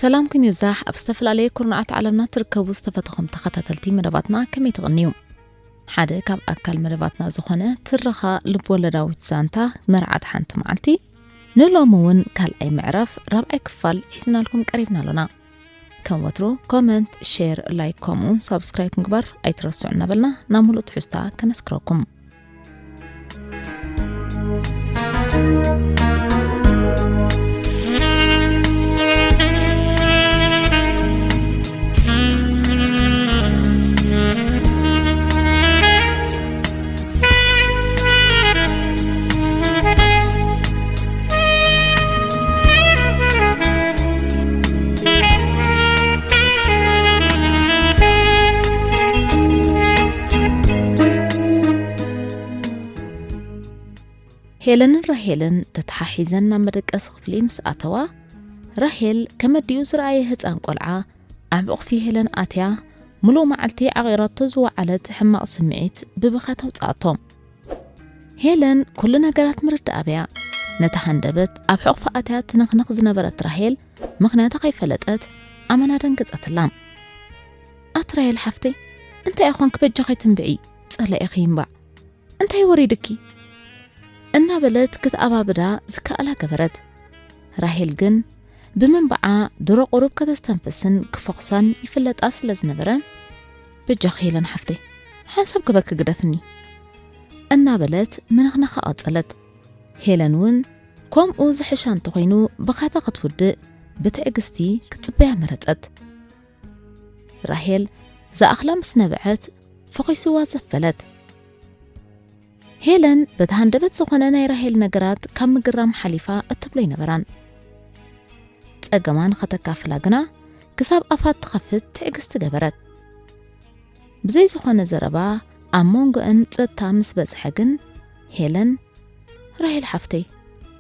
ሰላምኩም ይብዛሕ። ኣብ ዝተፈላለየ ኩርናዓት ዓለምና ትርከቡ ዝተፈተኹም ተኸታተልቲ መደባትና ከመይ ትቕንዩ? ሓደ ካብ ኣካል መደባትና ዝኾነ ትረኻ ልብወለዳዊት ዛንታ መርዓት ሓንቲ መዓልቲ፣ ንሎሚ እውን ካልኣይ ምዕራፍ ራብዓይ ክፋል ሒዝናልኩም ቀሪብና ኣሎና። ከም ወትሩ ኮመንት፣ ሼር፣ ላይክ ከምኡ ሳብስክራይብ ምግባር ኣይትረስዑ እናበልና ናብ ሙሉእ ትሕዝታ ከነስክረኩም። ሄለንን ራሄልን ተተሓሒዘን ናብ መደቀሲ ክፍሊ ምስ ኣተዋ፣ ራሄል ከመዲኡ ዝረኣየ ህፃን ቆልዓ ኣብ ዕቕፊ ሄለን ኣትያ፣ ምሉእ መዓልቲ ዓቒራቶ ዝወዓለት ሕማቕ ስምዒት ብብኻ ተውፅኣቶ። ሄለን ኩሉ ነገራት ምርዳእ ኣብያ። ነታ ሃንደበት ኣብ ሕቕፋ ኣትያ ትነኽነኽ ዝነበረት ራሄል ምኽንያታ ከይፈለጠት ኣመና ደንገጸትላ። "ኣቲ ራሄል ሓፍተይ፣ እንታይ ኢኾንኪ በጃኺ ትንብዒ? ጸላኢኺ ይንባዕ። እንታይ ወሪድኪ?" እናበለት ክትኣባብዳ ዝከኣላ ገበረት። ራሄል ግን ብምንባዓ ድሮ ቁሩብ ከተስተንፍስን ክፈኹሳን ይፍለጣ ስለ ዝነበረ፣ "በጃኺ ሄለን ሓፍተይ፣ ሓንሳብ ገበርኪ ግደፍኒ" እናበለት ምንኽናኻ ቀጸለት። ሄለን እውን ከምኡ ዝሕሻ እንተኾይኑ ብኻታ ክትውድእ ብትዕግስቲ ክትጽበያ መረጸት። ራሄል ዝኣኽላ ምስ ነበዐት ፈኺስዋ ዘፈለት። ሄለን በቲ ሃንደበት ዝኾነ ናይ ራሄል ነገራት ካብ ምግራም ሓሊፋ እትብሎ ኣይነበራን። ጸገማ ንኸተካፍላ ግና ክሳብ ኣፋ እትኸፍት ትዕግስቲ ገበረት። ብዘይ ዝኾነ ዘረባ ኣብ መንጎአን ጸጥታ ምስ በጽሐ ግን ሄለን፣ "ራሄል ሓፍተይ፣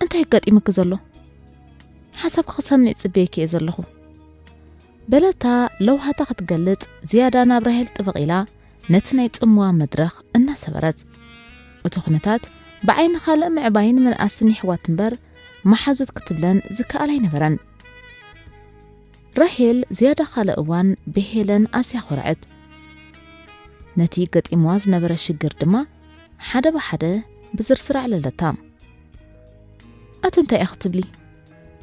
እንታይ ኣጋጢሙኪ ዘሎ? ሓሳብኪ ክሰምዕ ጽበየኪ እየ ዘለኹ" በለታ። ለውሃታ ክትገልጽ ዝያዳ ናብ ራሄል ጥብቕ ኢላ ነቲ ናይ ጽምዋ መድረኽ እናሰበረት። እቲ ኩነታት ብዓይኒ ካልእ ምዕባይን ምንኣስን የሕዋት እምበር መሓዙት ክትብለን ዝከኣል ኣይነበረን። ራሄል ዝያዳ ካልእ እዋን ብሄለን ኣዝያ ኮርዐት። ነቲ ገጢምዋ ዝነበረ ሽግር ድማ ሓደ ብሓደ ብዝርዝር ኣዕለለታ። "ኣቲ እንታይ ኢኺ ትብሊ?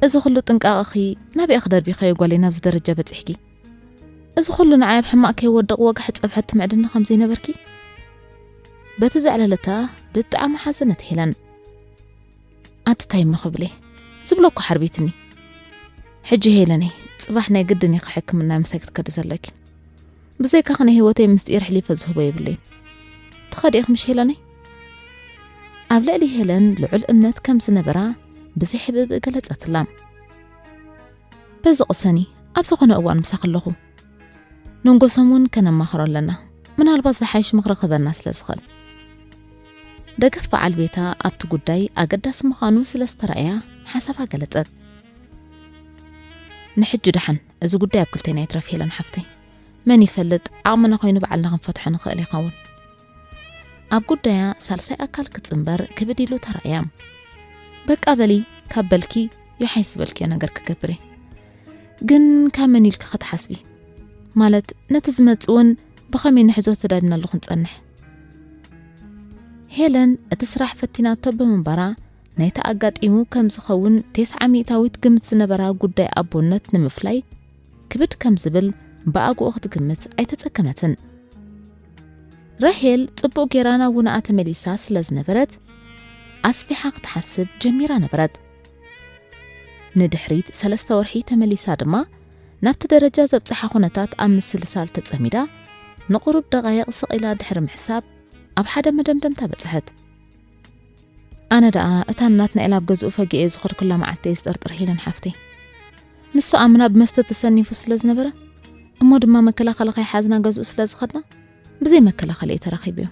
እዚ ኩሉ ጥንቃቐኺ ናበይ ኢኺ ደርቢኽዮ ጓለይ ናብዚ ደረጃ በጺሕኪ? እዚ ኩሉ ንዓይ ኣብ ሕማቕ ከይወድቕ ወጋሕ ጸብሐት ትምዕድኒ ከም ዘይነበርኪ?" በቲ ዘዕለለታ ብጣዕሚ ሓዘነት ሄለን። "ኣቲ ታይ እሞ ክብሌ፣ ዝብሎ እኮ ሓርቢትኒ። ሕጂ ሄለነይ፣ ጽባሕ ናይ ግድን ኢኺ ሕክምና ምሳይ ክትከዲ ዘለኪ። ብዘይካኺ ናይ ህይወተይ ምስጢር ኣሕሊፈ ዝህቦ የብለይን። ትኸዲ ኢኺ ምሽ ሄለነይ?" ኣብ ልዕሊ ሄለን ልዑል እምነት ከም ዝነበራ ብዘይ ሕብእብእ ገለጸትላ። "በዚ ቅሰኒ፣ ኣብ ዝኾነ እዋን ምሳኺ ኣለኹ። ነንጎ ሰሙን ከነማኽሮ ኣለና። ምናልባት ዝሓይሽ ምኽሪ ክህበና ስለ ዝኽእል።" ደገፍ በዓል ቤታ ኣብቲ ጉዳይ ኣገዳሲ ምዃኑ ስለ ዝተረኣያ ሓሳባ ገለጸት። "ንሕጂ ደሓን እዚ ጉዳይ ኣብ ክልቴና ይትረፍ ሄለን ሓፍተይ። መን ይፈልጥ ዓቕምና ኮይኑ ባዕልና ክንፈትሖ ንኽእል ይኸውን።" ኣብ ጉዳያ ሳልሳይ ኣካል ክጽንበር ክብድ ኢሉ ተራእያ። "በቃ በሊ፣ ካብ በልኪ ይሓይሽ ዝበልክዮ ነገር ክገብር እየ። ግን ካብ መን ኢልኪ ክትሓስቢ? ማለት ነቲ ዝመጽእ እውን ብኸመይ ንሕዞ ተዳሊናሉ ክንጸንሕ?" ሄለን እቲ ስራሕ ፈቲናቶ ብምንባራ ናይቲ ኣጋጢሙ ከም ዝኸውን ተስዓ ሚእታዊት ግምት ዝነበራ ጉዳይ ኣቦነት ንምፍላይ ክብድ ከም ዝብል ብኣግኡ ክትግምት ኣይተጸገመትን። ራሄል ጽቡቕ ጌራ ናብ ውንኣ ተመሊሳ ስለ ዝነበረት ኣስፊሓ ክትሓስብ ጀሚራ ነበረት። ንድሕሪት ሰለስተ ወርሒ ተመሊሳ ድማ ናብቲ ደረጃ ዘብጽሓ ኩነታት ኣብ ምስልሳል ተጸሚዳ ንቁሩብ ደቓይቕ ስቕ ኢላ ድሕሪ ምሕሳብ ኣብ ሓደ መደምደምታ በጽሐት። "ኣነ ደኣ እታ ናትና ኢላ ኣብ ገዝኡ ፈጊኤ ዝኸድኩላ መዓልቲ እየ ዝጥርጥር ሄለን ሓፍተይ። ንሱ ኣምና ብመስተ ተሰኒፉ ስለ ዝነበረ፣ እሞ ድማ መከላኸሊ ከይሓዝና ገዝኡ ስለ ዝኸድና፣ ብዘይ መከላኸሊ እየ ተራኺበዮ።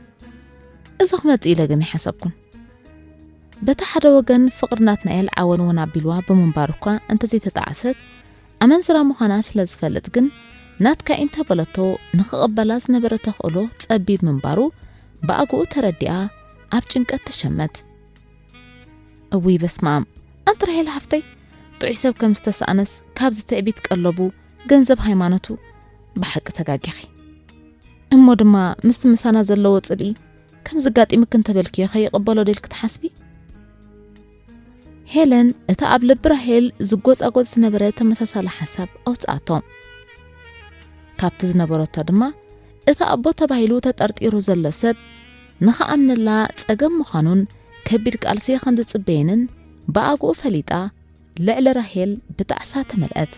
እዚ ክመጽእ ኢለ ግን ኣይሓሰብኩን። በቲ ሓደ ወገን ፍቕሪ ናትናኤል ዓወን እውን ኣቢልዋ ብምንባሩ እኳ እንተዘይተጣዕሰት፣ ኣመንዝራ ምዃና ስለ ዝፈልጥ ግን፣ ናትካ እንተበለቶ ንኽቕበላ ዝነበረ ተኽእሎ ጸቢብ ምንባሩ ብኣግኡ ተረዲኣ ኣብ ጭንቀት ተሸመት። እውይ በስመኣም፣ ኣንቲ ራሄል ሓፍተይ፣ ጥዑይ ሰብ ከም ዝተሰኣነስ ካብዚ ትዕቢት ቀለቡ ገንዘብ ሃይማኖቱ። ብሓቂ ተጋጊኺ። እሞ ድማ ምስቲ ምሳና ዘለዎ ጽልኢ ከም ዝጋጢምክ እንተበልክዮ ከይቕበሎ ዶ ኢልክ ትሓስቢ? ሄለን እታ ኣብ ልቢ ራሄል ዝጎጻጎጽ ዝነበረ ተመሳሳሊ ሓሳብ ኣውጽኣቶ። ካብቲ ዝነበረቶ ድማ እቲ ኣቦ ተባሂሉ ተጠርጢሩ ዘሎ ሰብ ንኽኣምነላ ጸገም ምዃኑን ከቢድ ቃልሲ ከም ዝጽበየንን ብኣግኡ ፈሊጣ ልዕሊ ራሄል ብጣዕሳ ተመልአት።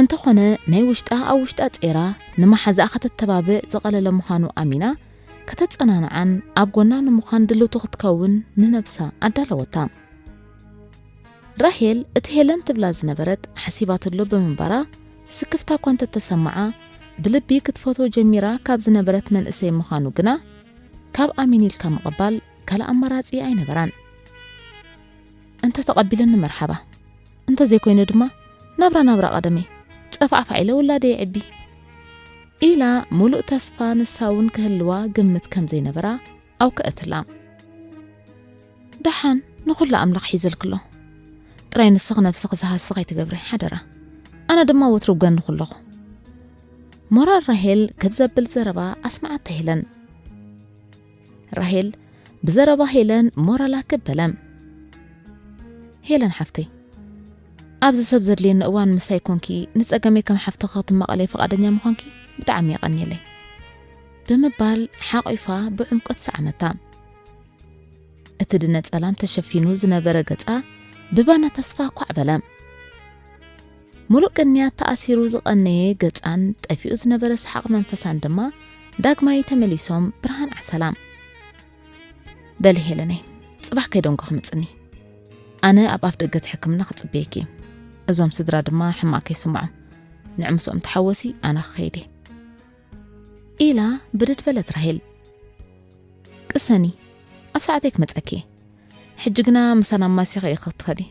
እንተኾነ ናይ ውሽጣ ኣብ ውሽጣ ጼራ ንመሓዛኣ ከተተባብዕ ዝቐለለ ምዃኑ ኣሚና ከተጸናንዓን ኣብ ጎና ንምዃን ድልውቲ ክትከውን ንነብሳ ኣዳለወታ። ራሄል እቲ ሄለን ትብላ ዝነበረት ሓሲባትሉ ብምንባራ ስክፍታ እኳ እንተተሰምዓ ብልቢ ክትፈትዎ ጀሚራ ካብ ዝነበረት መንእሰይ ምዃኑ ግና ካብ ኣሚን ኢልካ ምቕባል ካልእ ኣማራጺ ኣይነበራን። እንተ ተቐቢለኒ መርሓባ፣ እንተ ዘይኮይኑ ድማ ናብራ ናብራ ቀደመይ ጸፋዕፋዕ ኢለ ውላደይ የዕቢ ኢላ ምሉእ ተስፋ ንሳ እውን ክህልዋ ግምት ከም ዘይነበራ ኣውከአትላ። ደሓን ንኹሉ ኣምላኽ ሒዘልክሎ። ጥራይ ንስኽ ነብስኽ ዝሃስኽ ኣይትገብሪ ሓደራ። ኣነ ድማ ወትሩ ጎንኹ ኣለኹ። ሞራል ራሄል ክብ ዘብል ዘረባ ኣስመዓታ ሄለን። ራሄል ብዘረባ ሄለን ሞራላ ክብ በለ። ሄለን ሓፍተይ፣ ኣብዚ ሰብ ዘድልየኒ እዋን ምሳይ ኮንኪ ንጸገመይ ከም ሓፍትኺ ክትማቐለይ ፍቓደኛ ምዃንኪ ብጣዕሚ የቐንየለይ ብምባል ሓቒፋ ብዕምቆት ሰዓመታ። እቲ ድነ ጸላም ተሸፊኑ ዝነበረ ገጻ ብባና ተስፋ ኳዕ በለ። ሙሉእ ቅንያት ተኣሲሩ ዝቐነየ ገጻን ጠፊኡ ዝነበረ ሰሓቕ መንፈሳን ድማ ዳግማይ ተመሊሶም ብርሃን ዓሰላ። በሊ ሄለነይ፣ ጽባሕ ከይደንጎ ክምጽኒ። ኣነ ኣብ ኣፍ ደገ እቲ ሕክምና ክጽበየኪ። እዞም ስድራ ድማ ሕማቕ ከይስምዖም። ንዕምሶም ተሓወሲ ኣነ ክኸይድ እየ። ኢላ ብድድ በለት ራሄል። ቅሰኒ፣ ኣብ ሰዓተይ ክመጸኪ እየ። ሕጂ ግና ምሳና ኣማሲኺ ኢኺ ክትኸዲ።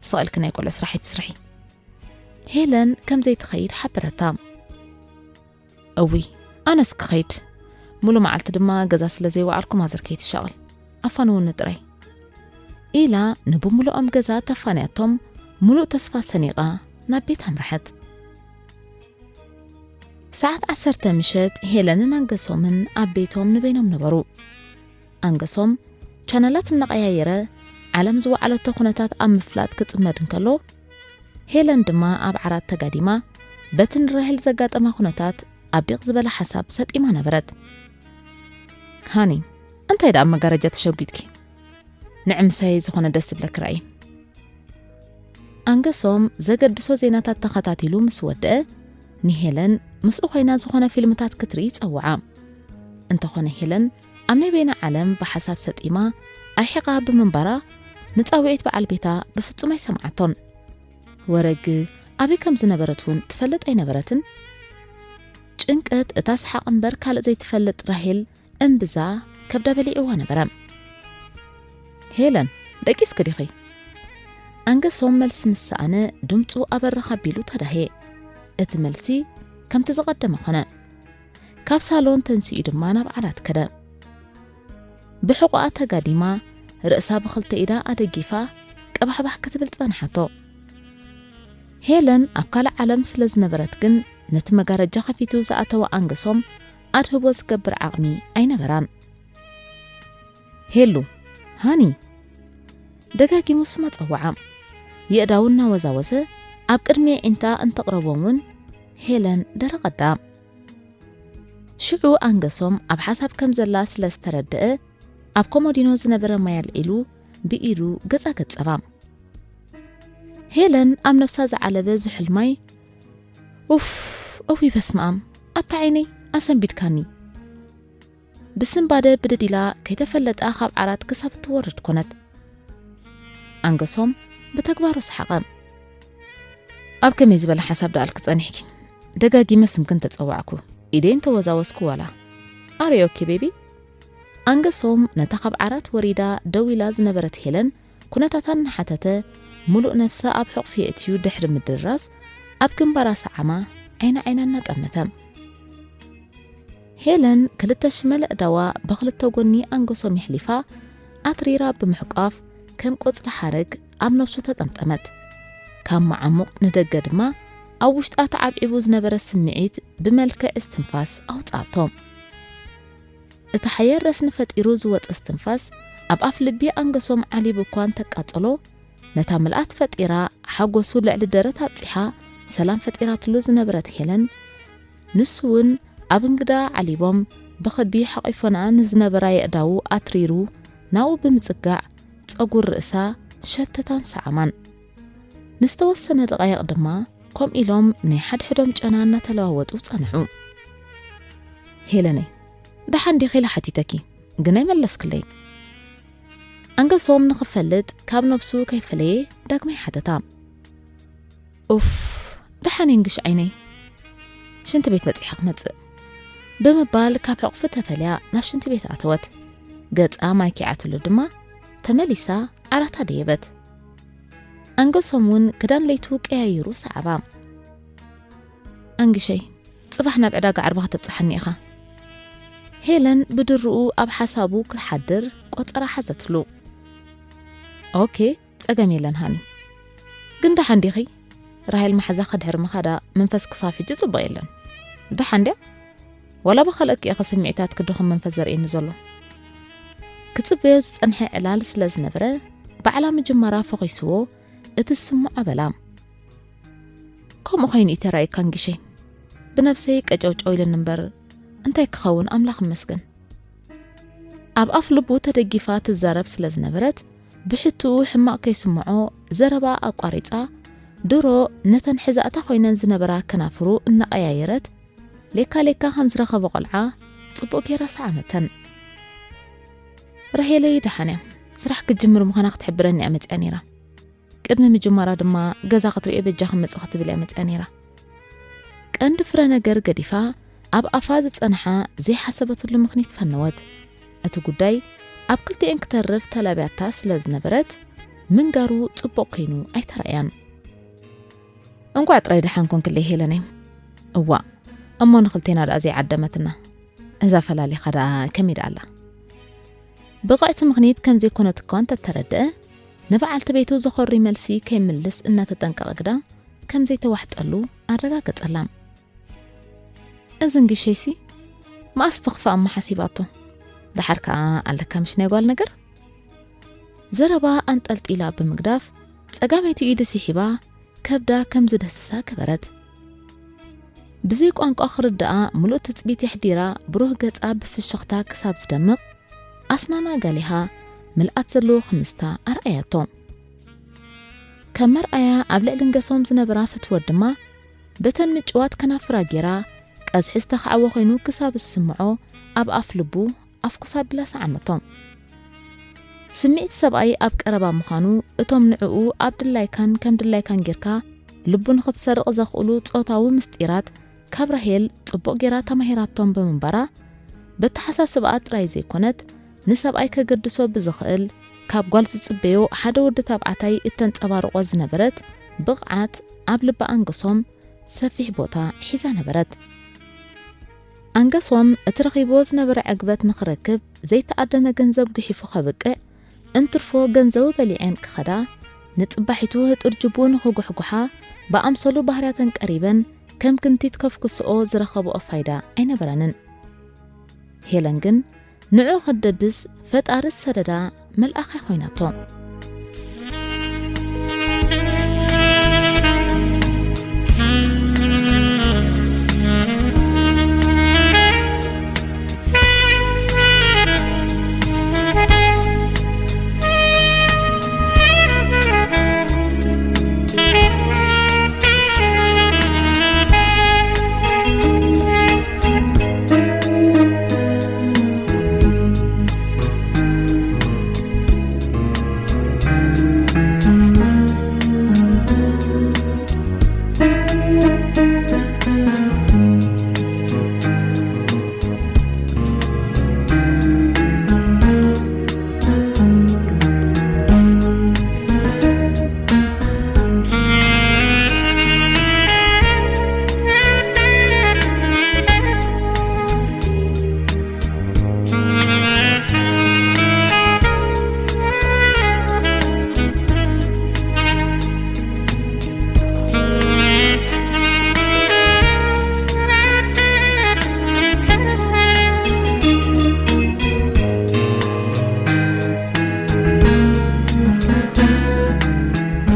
ስቕ ኢልኪ ናይ ቆልዑ ስራሕ ኣይትስርሒ። ሄለን ከም ዘይትኸይድ ሓበረታ። እውይ፣ ኣነስ ክኸይድ። ሙሉ መዓልቲ ድማ ገዛ ስለ ዘይወዓልኩ ማዘር ከይትሻቐል። ኣፋንውኒ ጥራይ። ኢላ ንብምሉኦም ገዛ ተፋንያቶም ሙሉእ ተስፋ ሰኒቓ ናብ ቤት ኣምርሐት። ሰዓት ዓሰርተ ምሸት ሄለንን ኣንገሶምን ኣብ ቤቶም ንበይኖም ነበሩ። ኣንገሶም ቻነላት እናቐያየረ ዓለም ዝወዓለቶ ኩነታት ኣብ ምፍላጥ ክጽመድ እንከሎ፣ ሄለን ድማ ኣብ ዓራት ተጋዲማ በቲ ንራሄል ዘጋጠማ ኩነታት ኣብ ዲቕ ዝበለ ሓሳብ ሰጢማ ነበረት። ሃኒ፣ እንታይ ደኣ ኣብ መጋረጃ ተሸጒጥኪ? ንዕምሳይ ዝኾነ ደስ ዝብለኪ ርኣዪ። ኣንገሶም ዘገድሶ ዜናታት ተኸታቲሉ ምስ ወደአ፣ ንሄለን ምስኡ ኮይና ዝኾነ ፊልምታት ክትርኢ ይጸውዓ። እንተኾነ ሄለን ኣብ ናይ በይና ዓለም ብሓሳብ ሰጢማ ኣርሒቓ ብምንባራ፣ ንጻውዒት በዓል ቤታ ብፍጹም ኣይሰምዓቶን። ወረግ ኣበይ ከም ዝነበረት እውን ትፈልጥ ኣይነበረትን። ጭንቀት እታ ሰሓቕ እምበር ካልእ ዘይትፈልጥ ራሄል እምብዛ ከብዳ በሊዕዋ ነበረ። ሄለን፣ ደቂስኪ ዲኺ? ኣንገሶም መልሲ ምስ ሰኣነ ድምጹ ኣበራኽ ኣቢሉ ተዳህየ። እቲ መልሲ ከምቲ ዝቐደመ ኾነ። ካብ ሳሎን ተንሲኡ ድማ ናብ ዓራት ከደ። ብሕቖኣ ተጋዲማ ርእሳ ብኽልተ ኢዳ ኣደጊፋ ቀባሕባሕ ክትብል ጸንሓቶ። ሄለን ኣብ ካልእ ዓለም ስለ ዝነበረት ግን ነቲ መጋረጃ ከፊቱ ዝኣተወ ኣንገሶም ኣድህቦ ዝገብር ዓቕሚ ኣይነበራን። ሄሉ፣ ሃኒ፣ ደጋጊሙ ስማ ጸውዓ። የእዳው እናወዛወዘ ኣብ ቅድሚ ኣዒንታ እንተቕረቦም እውን ሄለን ደረቐዳ። ሽዑ ኣንገሶም ኣብ ሓሳብ ከም ዘላ ስለ ዝተረደአ ኣብ ኮሞዲኖ ዝነበረ ማይ ኣልዒሉ ብኢዱ ገጻ ገጸባ። ሄለን ኣብ ነብሳ ዝዓለበ ዝሑል ማይ፣ ኡፍ፣ እውይ በስመኣም፣ ኣታ ዓይነይ ኣሰንቢድካኒ። ብስንባደ ብድድ ኢላ ከይተፈለጣ ካብ ዓራት ክሳብ እትወርድ ኮነት። ኣንገሶም ብተግባሩ ሰሓቐ። ኣብ ከመይ ዝበለ ሓሳብ ደኣልክ ጸኒሕኪ? ደጋጊመ ስምክን ተጸዋዕኩ፣ ኢደይን ተወዛወዝኩ ዋላ። ኣርዮኪ ቤቢ? ኣንገሶም ነታ ካብ ዓራት ወሪዳ ደው ኢላ ዝነበረት ሄለን ኩነታታ እናሓተተ፣ ምሉእ ነብሳ ኣብ ሕቑፊ የእትዩ ድሕሪ ምድርራስ፣ ኣብ ግንባራ ሰዓማ፣ ዓይና ዓይና እናጠመተ። ሄለን ክልተ ሽመለ እዳዋ ብኽልተ ጎኒ ኣንገሶም የሕሊፋ፣ ኣትሪራ ብምሕቋፍ፣ ከም ቆጽሊ ሓረግ ኣብ ነብሱ ተጠምጠመት። ካብ መዓሙቕ ንደገ ድማ ኣብ ውሽጣ ተዓብዒቡ ዝነበረ ስምዒት ብመልክዕ እስትንፋስ ኣውጻእቶ። እቲ ሓያል ረስኒ ፈጢሩ ዝወጸ እስትንፋስ ኣብ ኣፍ ልቢ ኣንገሶም ዓሊቡ እኳ እንተቃጸሎ፣ ነታ ምልኣት ፈጢራ ሓጎሱ ልዕሊ ደረት ኣብጺሓ ሰላም ፈጢራትሉ ዝነበረት ሄለን፣ ንሱ እውን ኣብ እንግዳ ዓሊቦም ብኸቢ ሓቒፎንኣ ንዝነበራ የእዳዉ ኣትሪሩ ናብኡ ብምጽጋዕ ጸጉር ርእሳ ሸተታን ሰዓማን። ንዝተወሰነ ደቓይቕ ድማ ከምኡ ኢሎም ናይ ሓድሕዶም ጨና እናተለዋወጡ ጸንሑ። ሄለነይ፣ ደሓን ዲኺ ኢለ ሓቲተኪ፣ ግን ኣይመለስክለይ። ኣንገሶም ንኽፈልጥ ካብ ነብሱ ከይፈለየ ዳግማይ ሓተታ። ኡፍ፣ ደሓን እንግሽ ዓይነይ፣ ሽንቲ ቤት በጺሐ ክመጽእ፣ ብምባል ካብ ሕቕፉ ተፈልያ ናብ ሽንቲ ቤት ኣተወት። ገጻ ማይ ኪዓትሉ ድማ ተመሊሳ ዓራታ ደየበት። ኣንገሶም እውን ክዳን ለይቱ ቀያይሩ ሰዓባ። ኣንግሸይ፣ ጽባሕ ናብ ዕዳጋ ዓርቢ ከተብጽሓኒ ኢኻ። ሄለን ብድርኡ ኣብ ሓሳቡ ክትሓድር ቆጸራ ሓዘትሉ። ኦኬ፣ ጸገም የለን ሃኒ። ግን ደሓን ዲኺ? ራሄል መሓዛኻ ድሕሪ ምኻዳ መንፈስ ክሳብ ሕጂ ጽቡቕ የለን። ደሓን ድያ? ዋላ ብኻልእኪ ኢኻ ስምዒታት ክድኹም መንፈስ ዘርእየኒ ዘሎ። ክጽበዮ ዝጸንሐ ዕላል ስለ ዝነበረ፣ ባዕላ ምጅማራ ፈኺስዎ፣ እቲ ዝስምዖ በላ። ከምኡ ኾይኑ እዩ ተራእዩካ ኣንግሸይ። ብነብሰይ ቀጨውጨው ኢለኒ እምበር፣ እንታይ ክኸውን ኣምላኽ ይመስገን። ኣብ ኣፍ ልቡ ተደጊፋ ትዛረብ ስለ ዝነበረት፣ ብሕትኡ ሕማቕ ከይስምዖ ዘረባ ኣቋሪጻ፣ ድሮ ነተን ሕዛእታ ኮይነን ዝነበራ ከናፍሩ እናቐያየረት፣ ሌካ ሌካ ከም ዝረኸበ ቆልዓ ጽቡቕ ጌራ ሰዓመተን። ራሄለይ ደሓን እያ። ስራሕ ክትጅምር ምዃና ክትሕብረኒ እያ መጺኣ ነይራ። ቅድሚ ምጅማራ ድማ ገዛ ክትርእዮ በጃ ክመጽእ ክትብል እያ መጺኣ ነይራ። ቀንዲ ፍረ ነገር ገዲፋ ኣብ ኣፋ ዝጸንሓ ዘይሓሰበትሉ ምኽኒት ፈነወት። እቲ ጉዳይ ኣብ ክልቲኤን ክተርፍ ተላብያታ ስለ ዝነበረት ምንጋሩ ጽቡቕ ኮይኑ ኣይተራእያን። እንቋዕ ጥራይ ደሓን ኮንክለይ ሄለነይ። እዋእ፣ እሞ ንኽልቴና ደኣ ዘይዓደመትና። እዛ ፈላሊኻ ደኣ ከመይ ደኣ ኣላ? ብቕዕቲ ምኽኒት ከም ዘይኮነት እኳ እንተተረድአ፣ ንበዓልቲ ቤቱ ዘኾሪ መልሲ ከይምልስ እናተጠንቀቐ ግዳ ከም ዘይተዋሕጠሉ ኣረጋገጸላ። እዚ እንግሸይሲ መኣስ ብኽፋእ እሞ ሓሲባቶ። ደሓር ከኣ ኣለካ ምሽ ናይ ጓል ነገር? ዘረባ ኣንጠልጢላ ብምግዳፍ ጸጋመይቲ ኢዱ ስሒባ ከብዳ ከም ዝደስሳ ገበረት። ብዘይ ቋንቋ ክርድኣ ምሉእ ትጽቢት የሕዲራ ብሩህ ገጻ ብፍሽኽታ ክሳብ ዝደምቕ ኣስናና ጋሊሃ ምልኣት ዘለዎ ክምስታ ኣርኣያቶ። ከም መርኣያ ኣብ ልዕሊ ንገሶም ዝነበራ ፍትወት ድማ በተን ምጭዋት ከናፍራ ጌራ ቀዝሒ ዝተኻዕወ ኮይኑ ክሳብ ዝስምዖ ኣብ ኣፍ ልቡ ኣፍኩስ ኣቢላ ሰዓመቶ። ስምዒት ሰብኣይ ኣብ ቀረባ ምዃኑ እቶም ንዕኡ ኣብ ድላይካን ከም ድላይካን ጌርካ ልቡ ንኽትሰርቕ ዘኽእሉ ጾታዊ ምስጢራት ካብ ራሄል ጽቡቕ ጌራ ተማሂራቶም ብምንባራ በተሓሳስባኣ ጥራይ ዘይኮነት ንሰብኣይ ከገድሶ ብዝኽእል ካብ ጓል ዝጽበዮ ሓደ ወዲ ተባዕታይ እተንጸባርቖ ዝነበረት ብቕዓት ኣብ ልቢ ኣንገሶም ሰፊሕ ቦታ ሒዛ ነበረት። ኣንገሶም እቲ ረኺብዎ ዝነበረ ዕግበት ንኽረክብ ዘይተኣደነ ገንዘብ ጉሒፉ ከብቅዕ እንትርፎ ገንዘቡ በሊዐን ክኸዳ ንጽባሒቱ ህጡር ጅቡ ንኽጉሕጉሓ ብኣምሰሉ ባህርያተን ቀሪበን ከም ክንቲት ከፍክስኦ ዝረኸብኦ ፋይዳ ኣይነበረንን። ሄለን ግን ንዕኡ ከደብስ ፈጣሪ ዝሰደዳ መልኣኻ ኮይናቶ።